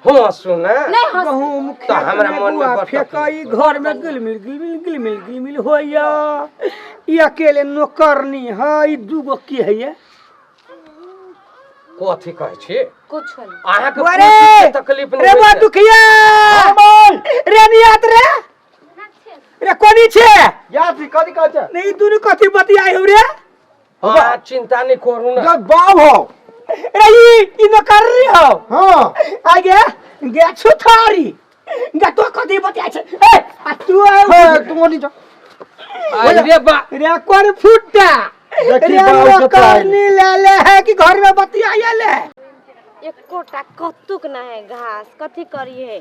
हँसू ने। नहीं हंस। गहूम तऽ हमरा खेत मन मे बुआ बड़ फेकई तकलीफ। घर में गिलमिल गिलमिल गिलमिल गिलमिल होइया। ई अकेले नौकरनी है, ई दूगो की है ये? कथी कहै छी? कुछ नहीं। अहाँके अरे! कोइ चीजके तकलीफ रे नहि बा होइए। दुखिया रे, नियात रे, रे कोनी छे? याद कथी कहै छै? नहीं, दुनू कथी बतियाइ हो रे? अहाँ चिंता नहि करू ने। जब बाप हो रे, ई ई नौकरनी हो? हाँ। आगे गे छुथारी गे, तो कथी बतियाइ छे? ए आ तू आउ। हे, तू ओनी जा। अरे बा। रे कोन फुट्टा? देखी रे बाप के नौकरनी ले ले है कि घर में बतियाइ ले? एकोटा कतुक ना है घास, कथी करी है?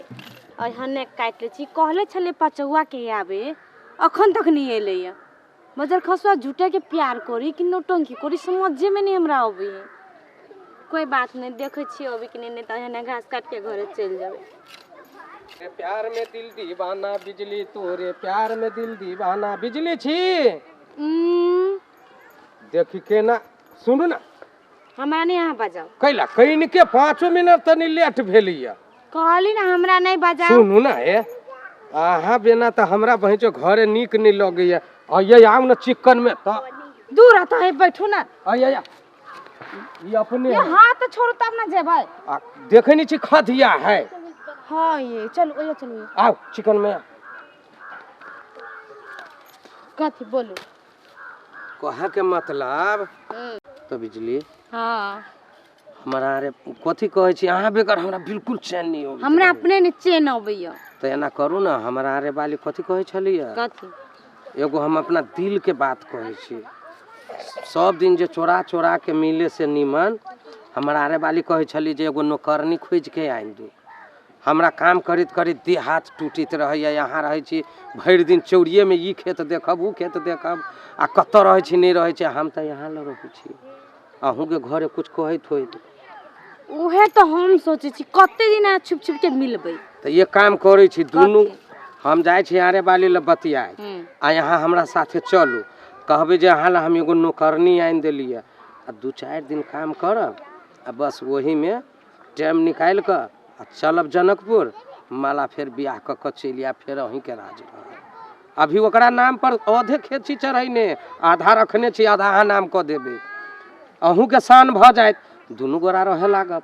अहने काटि लै छी। कहले छलै पचौआ के आबे, अखन तक नहीं एलै है। मजर खसुआ झूठे के प्यार करी कि नौटंकी करी, समझे में नहीं हमरा अबै है। कोई बात नहीं, देखै छियै अबै कि नहीं, नहीं तऽ एहने घास काटि के घरे चलि जेबै। रे प्यार में दिल दीवाना बिजली, तोरे प्यार में दिल दीवाना बिजली छी। देखी केना, सुनू ने। हमरा नहीं अहाँ बजाउ। कैला कनिके 5 मिनट तनी लेट भेलैया। कहली ना हमरा नहीं बजाउ। सुनू ने, हे अहाँ बिना तऽ हमरा बहिंचो घरे नीक नहीं लगैया। आइए आउ ने चिकन में तऽ। दूर रहता है, बैठू ना। आइए ई अपने ये हाथ छोड़ू तब ना जेबै। आ, देखै नहीं छी खधिया है। हाँ ये चलू, ओए चलू। आउ चिकन में। कथी बोलू? कहे के मतलब तो बिजली। हाँ। हमरा रे कथी कहै छी, अहाँ बेगर हमरा बिल्कुल चैन नहीं होबै। हमरा अपने ने चैन अबैया। तऽ एना करू ने, हमरा रे बाली कथी कहै छलियै? कथी? एगो हम अपना दिल के बात कहै छी। सब दिन जे चोरा चोरा के मिले से नीमन, हमरा आरे बाली कहै छली जे एगो नौकरनी खोजि के आनि दू। हमरा काम करैत करैत देह हाथ टूटैत रहैया। यहाँ रहै छी भरि दिन चौरिएमे, ई खेत देखब, ओ खेत देखब, आ कतऽ रहै छी नहि रहै छी। हम तऽ यहाँ लग रहै छी, अहूँके घरे कुछ कहैत होइत। उहे तऽ हम सोचै छी कते दिन अहाँ छुप छुप के मिलबै। तऽ एक काम करै छी दुनू, कथी? हम जाइ छी आरे बाली लग बतियाए, आ यहाँ हमरा साथे चलू। कहबै जे अहाँ लए हम एगो नौकरनी आनि देलियै, आ 2-4 दिन काम करब, आ बस ओहीमे टाइम निकालि कऽ आ चलब जनकपुर माला, फेर बियाह कऽ कऽ चलि आयब, फेर अहीँके राज रहत। अभी ओकरा नाम पर आधे खेत छी चढ़ैने, आधा रखने छी, आधा अहाँ नाम कऽ देबै, अहूँके शान भऽ जायत, दुनू गोरा रहऽ लागब,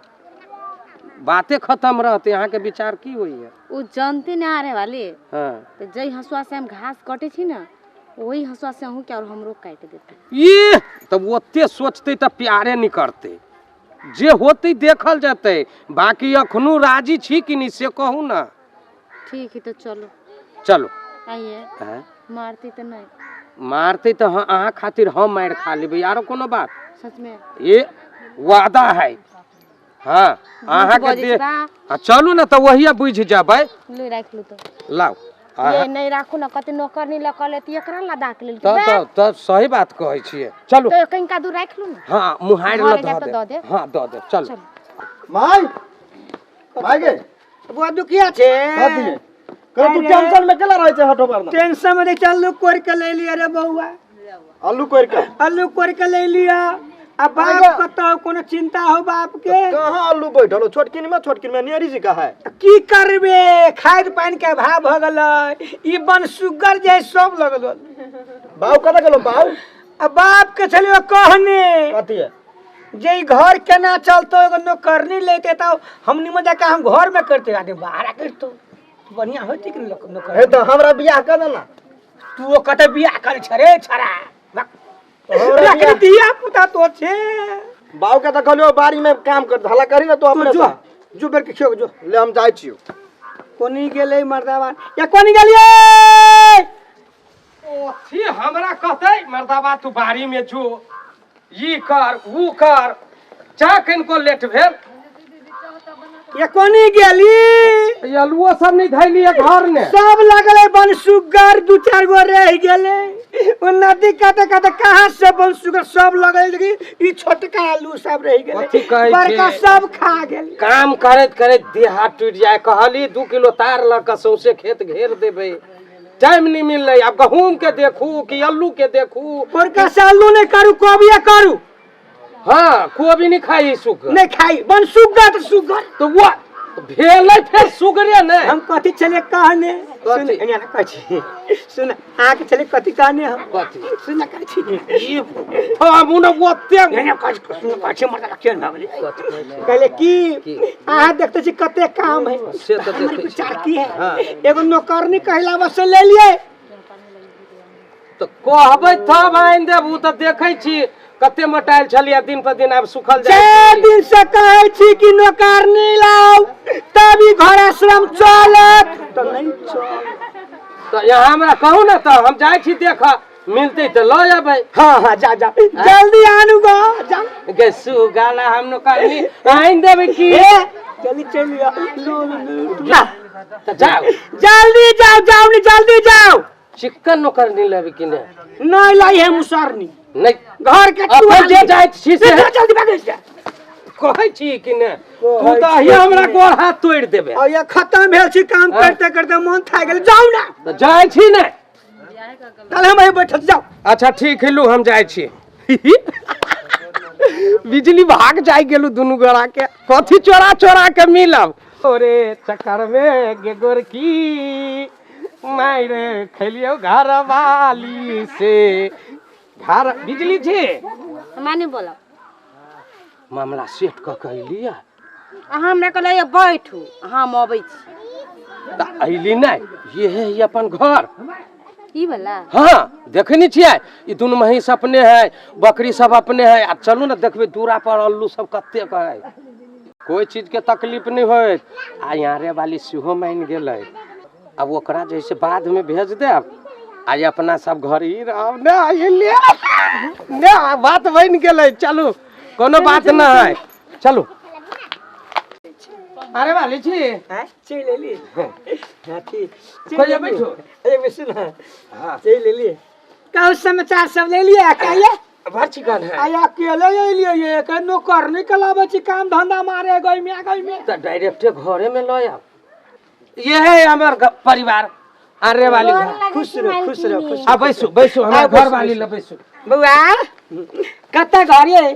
बाते खतम रहतै। अहाँके विचार की होइए? ओ जानते ना आरे वाले। हाँ। तऽ जै हँसुआ से हम घास कटै छी ने, वही हँसुआ से अहूँके और हमरो काटि देतै। ई तऽ ओते सोचतै तऽ प्यारे नहि करतै, जे होतै देखल जेतै। बाकी अखनो राजी छी कि नहि से कहू ने। ठीक है, तो चलो। चलो। आइए। आँय? मारती तऽ नहीं? मारतै तऽ अहाँ खातिर हम मारि खा लेबै, आरो कोनो बात? सच में? ये वादा है। हाँ, अहाँके बजै दे छी बा। आ चलू ने तऽ वही बुझि जेबै। ले राखि लू तऽ। लाउ। ये नहीं राखू ना, कते नौकर नहीं लकल है, एकरा लदा के लेल। तब तब तब सही बात कहै छियै, चलू। तो कहीं का दूर राख लू ना। हाँ, मुहारि घरे लऽ जाके दऽ दऽ दे। देब। हाँ, दऽ देब, चलू। माय माय गे। बुआ दुखिया छे। कथी कह? तू टेंशन में केला रहै छै हटो पर? टेंशन में नहीं, चलू कोर के ले लिया रे बउआ। आलू कोरि के? आलू कोर के ले लिया। आ बाप कतौ कोनो चिंता हो बाप के? कहाँ आलू बैठल हो? छोटकिन में, छोटकिन में नियरी जी कहा है। की करबे, खाद पानि के अभाव भऽ गेलै। ई बन सुगर जे है सब लगल। बाऊ कतऽ गेलो बाऊ? आ बाप के छलियो कहने। कथी है? जे ई घर केना चलतो, एगो नौकरनी लेते तऽ हम निमन जाके हम घर में करते, आदमी बाहर करतो, बढ़िया होती कि नौकर। हे तऽ हमरा बियाह कर देना। तू ओ कतऽ बियाह करै छ रे छड़ा? हमरा रखनी बियाह- धिया पुता तो छे। बाऊ के तऽ कहलियो बाड़ी में काम कर, हल्ला करी ना तू तू अपने जो से। जो बेर के खियो जो। ले हम जाइ छियो। कोनी गेलै मर्दाबा या कोनी गेलियै? ओथी हमरा कहतै मर्दाबा तू बाड़ी में जो, ई कर ऊ कर, चाह कनिको लेट भेल। या कोनी गेली? ई आलुओ सब नहीं धैलियै घर ने। सब लगलै बन सुगर, 2-4 गो रह गेलै। ओ नदी काते काते कहाँ से बन सुगर सब लगल, लेकिन ई छोटका आलू सब रह गेलै। कथी कहै छी? बड़का सब खा गेल। काम करैत करैत देह हाथ टूटि जाय। कहली 2 किलो तार लऽ कऽ सौंसे खेत घेर देबै, टाइम नहीं मिललै। आब गहूम के देखू कि आलू के देखू? बड़का से आलू नहीं करू, कोबिया करू। हाँ, कोबी नहीं खाई सुगर। नहीं खाई बन सुगर तऽ सुगर। तो वो भेलै फेर सुगरे ने। हम कथी छलियै कहने? सुन एना कहै छी, सुन अहाँके छलियै कथी कहने हम? कथी? सुन कहै छी ई हम ने ओते एना कहै छी, सुन कहै छी मर्दा केहन भऽ गेलै? कहले की अहाँ देखते छी कते काम है। से तऽ हमर देखै छी। विचार की है? हाँ। एगो नौकरनी कहला बस ले लिए। तऽ कहबै तब आनि देब। ओ तऽ देखै छी कते मोटायल छलियै, दिन पर दिन आब सुखल जे जाइ छी। दिन से कहै छी कि नौकरनी लाउ तब ई घर आश्रम चलत, तऽ नहीं चल। तऽ यहाँ हमरा कहू ने तऽ हम जाइ छी देख, मिलतै तऽ लऽ अबै। हाँ हाँ, जा जा, जल्दी आनू गो, जा। गे सुगाला हम नौकरनी आनि देबै की? ए जल्दी चल लिया, लो लो लो ना। तऽ जाउ। जल्दी जाओ, जाओ नहीं, जल्दी जाओ। चिक्कन नौकरनी लेबै कि नहि? नहीं लाई है मुसरनी। नहि। घर के अपन जे जाइत छी से जल्दी भागै छै। कहै छी कि नहि? तू कहै तऽ छी अहिया हमरा कि गोड़ हाथ तोड़ि देबै। और ये खत्म भेल छी काम करते करते, मन थाकि गेल, जाउ ना। तऽ जाइ छी ने। कल हम अहीं बैठल, जाउ। अच्छा ठीक है, लू हम जाइ छी। बिजली भाग जाय गेलू दुनू गोड़ा के, कथी चोरा चोरा के मिलब ओरे चक्कर में गे गोरकी मारि खेलियौ घर वाली से घर। बिजली छी। हमरा नहि बोलब। मामला सेट कऽ के अयली। अहाँ हमरा कहलियै बैठू, हम अबै छी। तऽ अयली नहि, ये है ई अपन घर। ई वाला? हाँ, देखै नहि छियै, ई दुनू महींस अपने है, बकरी सब अपने है। आ चलू ने देखबै दूरा पर अल्लू सब कतेक है। कोई चीज के तकलीफ नहि होयत। आ यारे वाली सेहो मानि गेलै। आब ओकरा जैसे बाधमे भेज देब आ ई अपना सब घर ही रहब ने। ई ले ने, बात बनि गेलै। चलू, कोनो बात नहि है, चलू। अरे वाली छी। हैं, चलि एली? हाँ, ठीक। चलि कहिया एली। बैठू? ए बैसू ने। हाँ। चलि एली, कहू समाचार सब ले लियै? कहिया बड़ चिकन है। आया अकेले एलियै? ये के नौकर निकल आबै छी, काम धंधा मारे गई में गई में। तऽ डायरेक्टे घरे में लऽ आब। ये है हमर परिवार, आरे वाली घर। खुश रहो, खुश रहो, खुश। आ बैसू बैसू, हमरा आ, घर बैसू, वाली बैसू। लऽ बैसू। बौआ, कतऽ घर ये?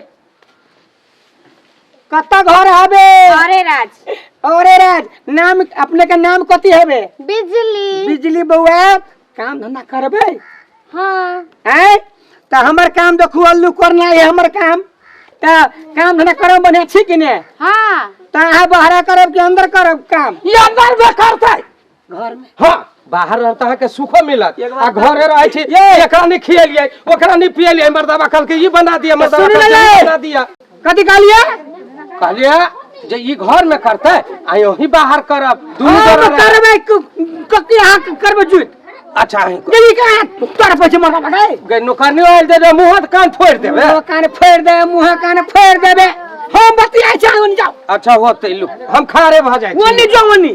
कतऽ घर हबे? अरे राज। अरे राज, नाम अपने के नाम कथी हबे? बिजली। बिजली बौआ, काम धंधा करबै? हाँ। आँय, तऽ हमर काम देखू, अल्लू करना है हमर काम। तऽ काम धंधा करब बढ़िया छी कि ने? हाँ। तऽ अहाँ बहरा करब कि अंदर करब काम? ई अंदर में करतै। घर में? हाँ, बाहर रहत अहाँके सुखो मिलत। एक बात आ घरे रहै छी, एकरा नहि खियलियै, ओकरा नहि पियलियै, मर्दाबा कहलकै ई बना दिया, मर्दाबा सुन कहलकै ले। ई बना दिया। कथी कहलियै? कहलियै जे ई घर में करतै आ यही बाहर करब दुनू हम गोरा रहब। करबै कथी अहाँ करबै जुइत? अच्छा, अहीं कर। गेली कहाँ तोरा पैसे मरबा भगाई। गे नौकरनी आयल दे दे, मुँह हाथ कान फोड़ि देबै। मुँह कान फोड़ि देबै, मुँह कान फोड़ि देबै। हम बतियाइ छी, अहाँ ओनी जाउ। अच्छा होतै, लू हम खारे भऽ जाइ छी। ओनी जाउ, ओनी।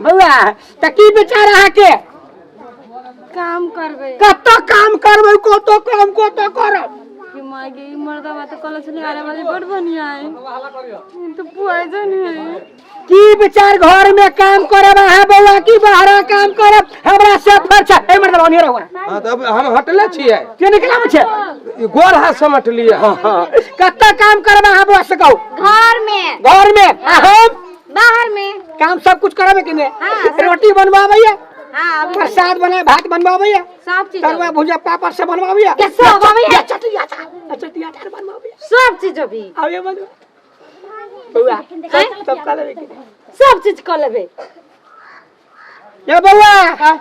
बौआ, तऽ की विचार अहाँके? काम करबै। कतऽ काम करबै? कतऽ काम, कतऽ करब? कि माय गे, ई मर्दवा तऽ कहले छलै अरे वाली बड़ बढ़िया है, ई तऽ पॉइजन है। की विचार, घर में काम करब अहाँ बौआ की बाहर काम करब? हमरा से फर्चा ए मर्दबा, ओनी रहू। हाँ, तऽ अब हम हटले छियै। के निकलाबै छै? ई गोर हाथ समेटलियै। हाँ हाँ, कतऽ काम करब अहाँ बौआ से कहू? घर में। घर में, आ हम? बाहर में। काम सब कुछ करबे कि नहीं? हाँ। रोटी बनवाबैया? हाँ, अभी। प्रसाद बनाए, भात बनवाबैया? सब चीज। तरुआ भुजिया पापड़ सब बनवाबैया? के सब अबैया। चटनी अचार, चटनी अचार बनवाबैया? सब चीज अभी। आबे बनवा बौआ, सब सब कर लेबे कि नहीं? सब चीज कऽ लेबै। ये बौआ।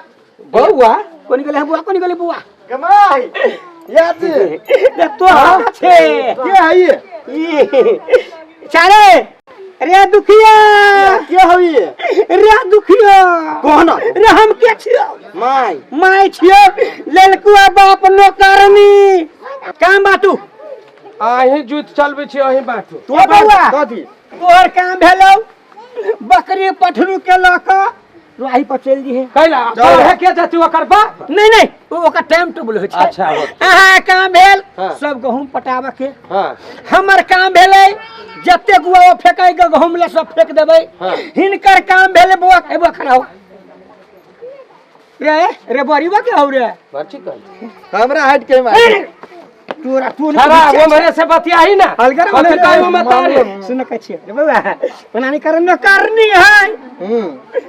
बौआ। कोनी गेलै बौआ? कोनी गेलै बौआ? कमाई याद रे तो छे। के है ये? ई चारे रे दुखिया। के है ये? रे दुखिया। कौन? रे हम के छियो? माई। माय छियो, ललकुआ बाप नौकरनी काम बाटू। अहीं जूत चलबै छी, अहीं बाटू। तू ए बौआ। कथी? तोहर काम भेलौ बकरी पठरू के लऽ कऽ रोही पर चलि जइहे। कैला पढ़े के जतै ओकर बाप? नहीं नहीं, ओ ओकर टाइम टेबुल होइ छै। अच्छा, होतै। अहाँ काम भेल हाँ। सब गहूम पटाबऽ के। हाँ। हमर काम भेलै जते गुआ ओ फेकै के गहूम ले सब फेक देबै। हाँ। हिनकर काम भेलै बौआ, ए बौआ, खड़ा हो रे, रे बरीवा के हौ रे? बड़ चिकन। हमरा हट के मार। ए रे, तोरा तू छड़ा वो मेरे से बतियाही ना। हल्का कथी कहू मतारी? सुन कहै छियै रे बौआ, ओना नहीं कर नौकरनी है।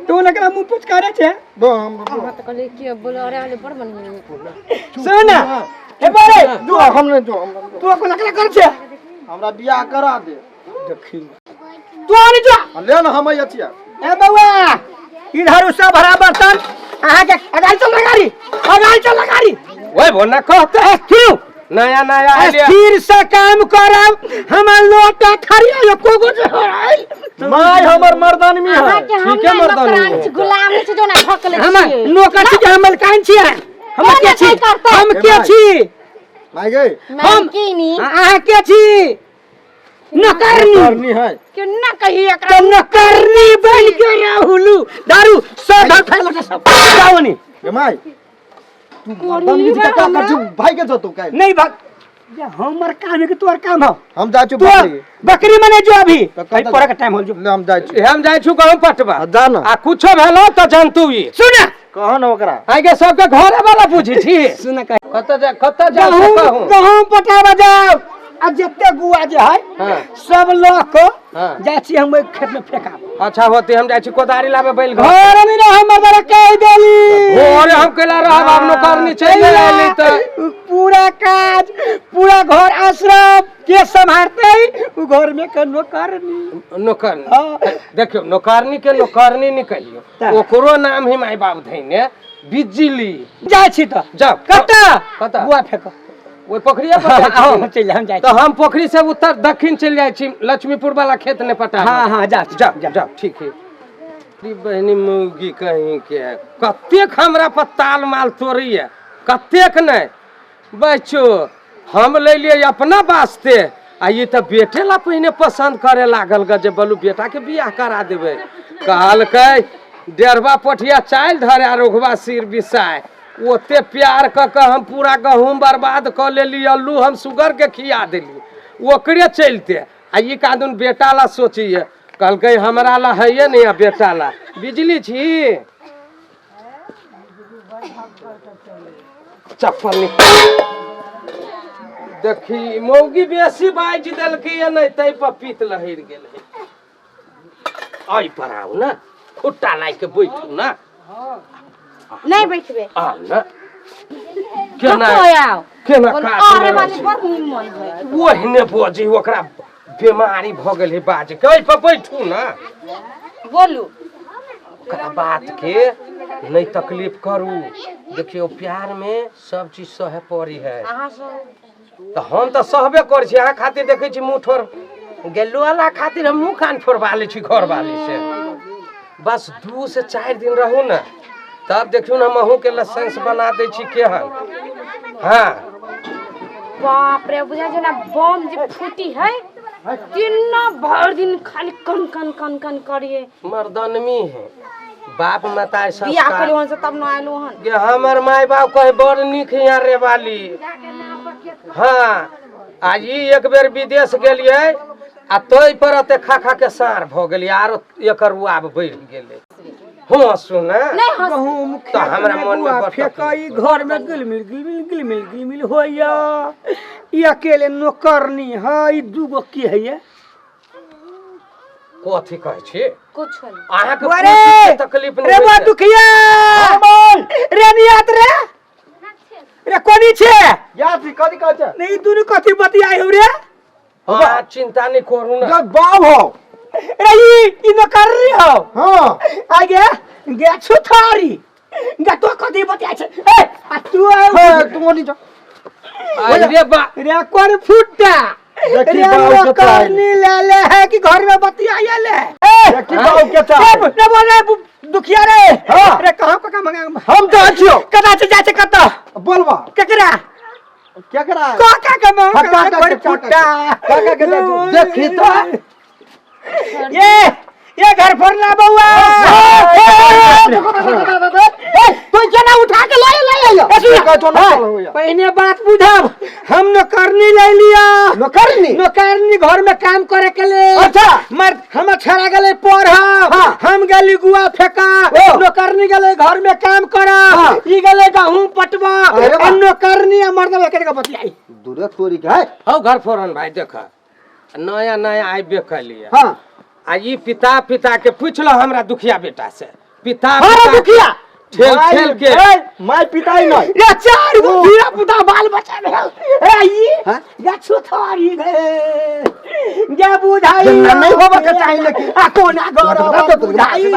तू न करा मुंह पुच करे छे। बम हम तऽ कहलियै कि बोलो अरे वाले बड़ मन सुन ए बारे जो हम नहीं जो हम तू अपन नकला कर छे। हमरा बियाह करा दे। देखी तू आनी जो आ, ले ना हम अथिया। ए बौआ इधर सब भरा बर्तन अहाँ के अगाड़ी चल गाड़ी, अगाड़ी चल गाड़ी। ओए बोना कहते क्यों नया नया आइलिया। स्थिर से काम करब हमर लोटा थरिया एको गो जे हराइल। My हमर मर्दानमी है। अहाँके हम ठीके नहि मर्दानी नौकरानी है। छी, गुलाम छी जो ना ठकले हमर छियै। नौकर छी कि हम मलकान छियै? हम कोन के छी? नहि करतै? हम के छी? My गई मालकिनी अहाँ के छी? नौकरनी। करनी है। केना कही एकरा? तो नौकरनी बन के राहुलू दारू सब धर खाइ लोटा सब जाओ नी। ए my तू मर्दानमी जी का का कर छु भाई के जतो काल। नहीं भाग या हमर काम है कि तोहर काम हो? हम जा छु तू बकरी। बकरी मने जो अभी तो कतऽ पढ़े के टाइम होल जो। ले हम जा छु। हम जाइ छु गहूँ पटवा। आ, जा ना। आ कुछो भेलो तऽ जनतू ई। सुन कह न ओकरा। आगे सबके घरे वाला बुझी छी। सुन कह कतऽ जा कतऽ जाउ से गहूँ कहू। गहूँ पटाबा जाओ आ जते गुआ जे है हाँ। सब लऽ कऽ हाँ। जाइ छी हम ओहि खेत में फेंकाब। अच्छा होते हम जाइ छी कोदारी लाबे बैल घर। घर में रह हमर कह देली। घरे हम कैला रहब आब नौकरनी चलि आयली तऽ। पूरा काज पूरा घर आश्रम के सम्हारते उ घर में के नौकरनी। नौकरनी। हाँ। देखियौ नौकरनी के नौकरनी निकलियौ तऽ। ओकरो नाम ही माय बाप धैने बिजली। जाइ छी तऽ। जाउ। कतऽ? कतऽ? गुआ फेंक। ओहि पोखरिये पर जाइ छी। हाँ, चलि हम जाइ छी। तऽ हम पोखरी से उत्तर दक्षिण चलि जाइ छी लक्ष्मीपुर वाला खेत ने पटा। हाँ हाँ जा जाओ जाओ ठीक है। ई बहिनी मौगी कहीं के कतेक हमरा पर ताल माल तोड़ैया कतेक नहि। बच्चो हम ले लिए अपना वास्ते आ ई तऽ बेटे ला पहिने पसंद करे लागल ग जे बोलू बेटा के बियाह करा देबै। कहलकै डेढ़बा पोठिया चालि धरे आ रोघबा सिर बिसाय। ओते प्यार कऽ कऽ हम पूरा गहूँम बर्बाद कऽ लेली, अल्लू हम सुगर के खिया देली ओकरे चलते। आ ई कादून बेटा ला सोचिए कहलकै हमरा ला है नहीं आ बेटा ला। बिजली छी चप्पल देखी मौगी बेसी बाजि देलकै या नहि तै पर पीत लहरि गेल है। एहि पर आउ ने खुट्टा लाइ के बैठू ना। नहीं बैठबे। आउ ने केना कतऽ आउ? केना बोलो, काज अरे रहल वाले छै? बड़ निमन है। ओहने बजी ओकरा बीमारी भऽ गेल है बाज के। एहि पर बैठू ना। बोलू। ओकरा बात के नहीं तकलीफ करू। देखियौ प्यार में सब चीज सहे पड़ी है। अहाँ सब तऽ हम तऽ सहबे करै छी अहाँ खातिर। देखै छी मुँह ठोर गेलो वाला खातिर हम मुँह कान फोड़बा लै छी घर वाली से। बस 2 से 4 दिन रहू ने तब देखियौ ने हम अहूँ के लाइसेंस बना दै छी केहन। हाँ बाप रे बुझा छै ना बम जे फूटी है केना भर दिन खाली कन कन कन कन करिए। मर्दनमी है बाप माता बियाह संस्कार करियो हन से तब न आयलो हन। गे हमर माय बाप कहे बड़ नीक हियाँ रे वाली। हाँ आ ई एक बेर विदेश गेलियै आ तोहि पर एते खा खा के साँढ़ भऽ गेलियै आरो एकर रुआब बढ़ि गेलै। हँ सुन नहीं हंस। गहूँम तऽ हमरा मन में बड़ फेकै घर में गिलमिल गिलमिल गिलमिल गिलमिल होइया। ई अकेले नौकरनी है ई दूगो की है? कथी कहै छी? कुछ नहीं। अहाँके अरे! कुछ के तकलीफ नहीं रे बा होइ छै। दुखिया रे नियात रे रे कोनी छे? या थी कथी कहै छै? नहीं दुनू कथी बतियाइ हौ रे? अहाँ चिंता नहीं करू ना। जब बाप हो। रे ई नौकरनी हो। हाँ। आगे गे छुथारी गे तो कथी बतियाइ छै? ए आ तू आउ। हे, तू ओनी जा। अरे बा रे कोन फुट्टा? देखी रे बाऊ के नौकरनी ले ले है कि घर में बतियाइ ले? ए देखी बाऊ के चाल। रे बोल रे दुखिया रे। हाँ। रे कहाँ को मंगा? हम जाइ छियौ। कतऽ छै जाइ छै कतऽ? बोलबा। केकरा? केकरा? काका के मंगा? हाँ, काका के, कोन फुट्टा? काका के जाइ छियौ। देखी तऽ। ये घर फोड़ना बउआ। तू केना उठा के लाए लाए आया? पहिने बात बुझब, हम नौकरनी ले लिया। नौकरनी? नौकरनी घर में काम करे के लिए। अच्छा। मर्द हम छड़ा गेले पढ़ब। हाँ। हम गेली गुआ फेका, नौकरनी गेले घर में काम करा, ई गेले गहूं पटवा, आ नौकरनी आ मर्दवा के बतियाई। दूरे तोरी के है। हौ घर फोरन भाई देख, नया नया आबे कलिए। हां आ ई पिता पिता के पूछलो हमरा दुखिया बेटा से, पिता हां दुखिया ठेल ठेल के my पिताई नहीं ये चार गो धिया पुता बाल बच्चा भेल। ए ई या छुथारी गे गे बुझाई नहीं होबा के चाही, लेकिन आ कोना घर बुझाई।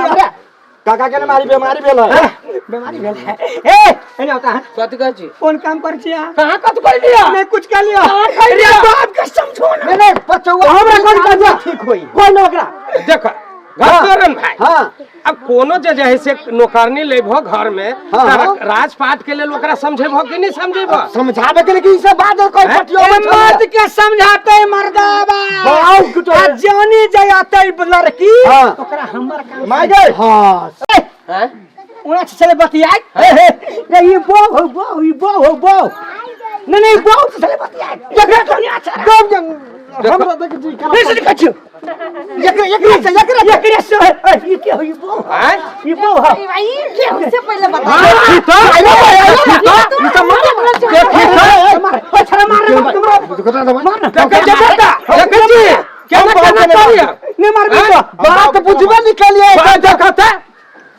काका के मारी बीमारी भेल है, बीमारी भेल है। ए एने होता है कथि कहै छी? कोन काम कर छी अहाँ? कहाँ कथि कह लिया? नहीं कुछ कह लिया। अरे बाप के समझो ना। नहीं नहीं पचौआ हमरा कोन काज ठीक होई कोई न ओकरा देख घर तोरन भाई। हां अब कोनो जे जे से नौकरनी लेबो घर में, राजपाट के लेल ओकरा समझेबो कि नहीं समझेबो? समझाबे के लेकिन ई सब बात कोई पटियो मर्द के समझाते मर्दाबा बाऊ कुटो आ जानी जाते लड़की ओकरा हमर काम माय गए। हां हैं ओना चले बतियाई। रे ई बो हो बो, ई बो हो बो, नहीं नहीं बो चले बतियाई। एकरा दुनिया छरा हमरा देख जी नहीं से कछु एकरा एकरा से एकरा एकरा से ई के हो ई बो हैं ई बो हो भाई के से पहले बता। देखी तो ई सब मार देखी तो मार ओ छरा मार रे तुमरा मार ना। देख जे बेटा देख जी केना केना करिया नहीं मार बेटा बात बुझबे निकलिए। बात देखत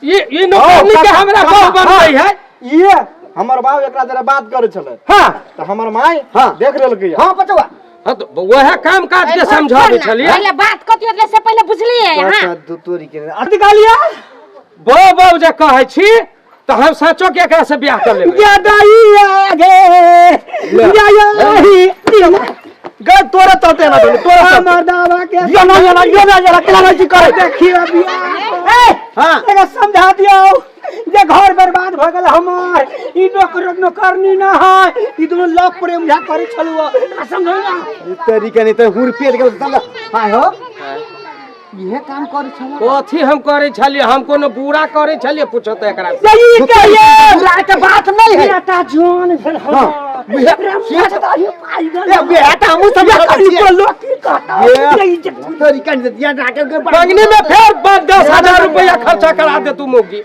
ये नौकरनी के हमरा बहु बनबै है। ये हमर बाप एकरा जरा बात करे छले। हां त हमर माई देख रहलकै। हां पचवा हां तो वह काम काज के समझाबै छलिए। पहले बात कथि होतले से पहले बुझलिए हां। दू तोरी के अति गालिया बो बो जे कहै छी त हम सचो के एकरा से बियाह कर लेबै। या दाई आगे या या गए तोरा चलते ना तोरा मर्दावा के यो ना यो ना यो ना यो ना केना की करे देखियो बियाह। ए हां एकरा समझा दियो जे घर बर्बाद भ गेल हमर, ई नौकर नौकरनी ना है, ई दोनों लव प्रेम झा करे छलुआ समझो ना। ई तरीका नहीं त हुर पेट गेल चल। हां हो इहे काम करे छल। कथी हम करे छलिए? हम कोनो बुरा करे छलिए? पूछत एकरा से। यही के ये बुरा के बात नहीं है। बेटा जान भेल हमर। मंगनी में फिर 10,000 रुपया खर्चा करा दे तू मोगी।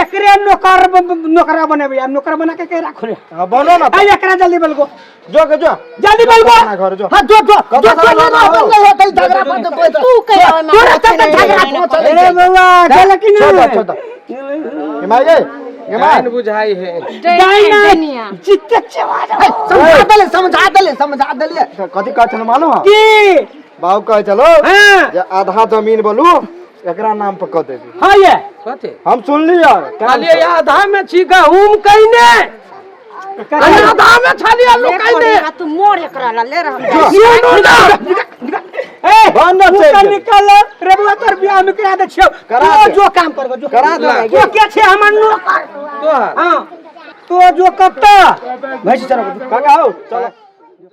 एकरे नौकर नौकरा बनेबै, आब नौकर बना के के राखो रे। हां बनो ना। आ एकरा जल्दी बलगो। जो के जो जल्दी बलगो। घर जो। हां जो जो जो ना होतै झगड़ा पर तू कह तोरा तक झगड़ा अरे बउआ गेल कि छोड़ नहीं? छोड़ ए माई गे ए माई जान बुझाई है। डाइना जिते चवा समझा देले समझा देले समझा देले। कथि कहै छल मालूम है? की बाबू कहै छलो हां जे आधा जमीन बोलू एकरा नाम पर क देबी। हां ये कथि हम सुनली यार। कहलिए आधा में छी गहूम कइने, आधा में छली आलू कइने। तू मोर एकरा ला ले रह। ए बंद निकल निकल रे बउआ तोर बियाह में करा दे छियो। करा दे। जो काम करबो जो करा दे। जो के छे हमर नौकर तोहर हां तो जो कत्ता भैंस चलो काका आओ चलो।